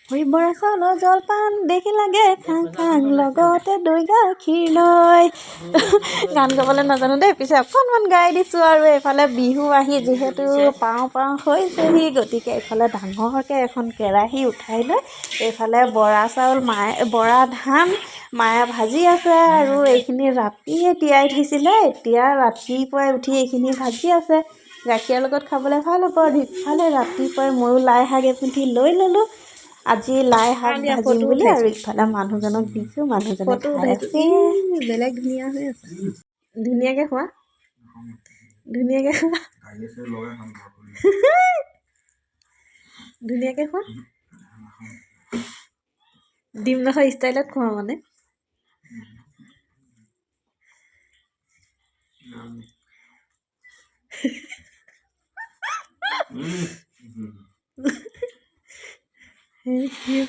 বৰা চাউলৰ জলপান দেখি লাগে খাং খাং, লগতে দৈ গাখীৰ লৈ। গান গাবলৈ নাজানো দেই, পিছে অকণমান গাই দিছোঁ। আৰু এইফালে বিহু আহি যিহেতু পাওঁ পাওঁ হৈছেহি, গতিকে এইফালে ডাঙৰকৈ এখন কেৰাহী উঠাই লৈ এইফালে বৰা চাউল মায়ে, বৰা ধান মায়ে ভাজি আছে। আৰু এইখিনি ৰাতিয়ে তিয়াই থৈছিলে, এতিয়া ৰাতিপুৱাই উঠি এইখিনি ভাজি আছে। গাখীৰৰ লগত খাবলৈ ভাল হ'ব। আৰু ইফালে ৰাতিপুৱাই ময়ো লাই শাক এপুঠি লৈ ল'লোঁ, আজি লাই শাক ভাজিম বুলি। আৰু ইফালে মানুহজনক দিছোঁ, মানুহজনে খাই আছে। বেলেগ ধুনীয়া হৈ আছে। ধুনীয়াকৈ খোৱা, ধুনীয়াকৈ খোৱা, ধুনীয়াকৈ খোৱা। ডিম নহয়, ষ্টাইলত খোৱা মানে। Thank you.